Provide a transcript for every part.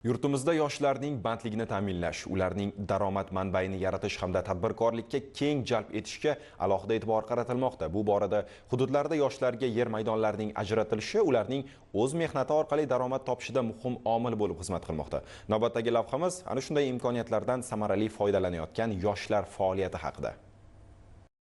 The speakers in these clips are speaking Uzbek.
Yurtimizda yoshlarning bandligini ta'minlash, ularning daromad manbaini yaratish hamda tadbirkorlikka keng jalb etishga alohida e'tibor qaratilmoqda. Bu borada hududlarda yoshlarga yer maydonlarining ajratilishi ularning o'z mehnati orqali daromad topishida muhim omil bo'lib xizmat qilmoqda. Navbatdagi lavhamiz ana shunday imkoniyatlardan samarali foydalanayotgan yoshlar faoliyati haqida.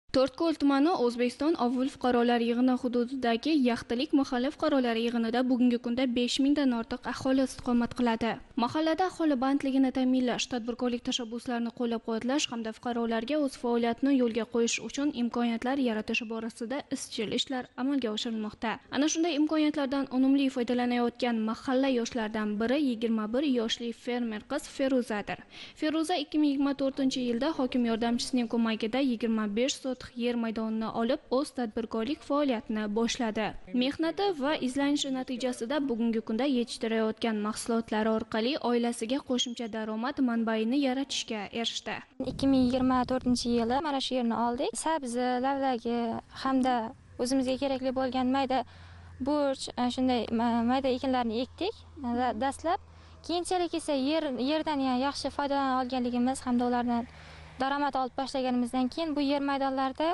To'rtko'l tumani O'zbekiston ovul fuqarolar yig'ini hududidagi Yaxtilik mahalla fuqarolar yig'inida bugungi kunda 5000 dan ortiq aholi istiqomat qiladi. Mahallada aholi bandligini ta'minlash, tadbirkorlik tashabbuslarini qo'llab-quvvatlash hamda fuqarolarga o'z faoliyatini yo'lga qo'yish uchun imkoniyatlar yaratish borasida izchil ishlar amalga oshirilmoqda. Ana shunday imkoniyatlardan unumli foydalanayotgan mahalla yoshlaridan biri 21 yoshli fermer qiz Feruzadir. Feruza 2024-yilda hokim yordamchisining ko'magida 25 sotix yer maydonini olib, o'z tadbirkorlik faoliyatini boshladi. Mehnati va izlanishi natijasida bugungi kunda yetishtirayotgan mahsulotlari orqali oilasiga qo'shimcha daromad manbaini yaratishga erishdi. 2024-yili mana shu yerni oldik. Sabzi, lavlagi hamda o'zimizga kerakli bo'lgan mayda burch, shunday mayda ekinlarni ekdik dastlab. Keyinchalik esa yerdan yaxshi foydalana olganligimiz hamda ulardan daromad olib boshlaganimizdan keyin bu yer maydonlarida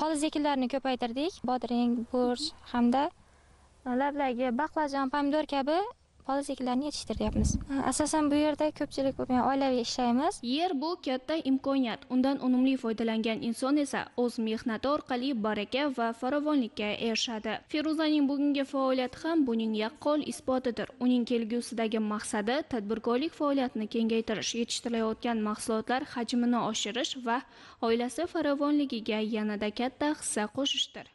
poliz ekinlarini ko'paytirdik. Bodring, burch hamda lavlagi, baqlajon, pomidor kabi poliz ekinlarini yetishtiryapmiz. Asosan bu yerda ko'pchilik oilaviy ishlaymiz. Yer bu katta imkoniyat. Undan unumli foydalangan inson esa o'z mehnati orqali baraka va farovonlikka erishadi. Feruzaning bugungi faoliyati ham buning yaqqol isbotidir. Uning kelgusidagi maqsadi tadbirkorlik faoliyatini kengaytirish, yetishtirilayotgan mahsulotlar hajmini oshirish va oilasi farovonligiga yanada katta hissa qo'shishdir.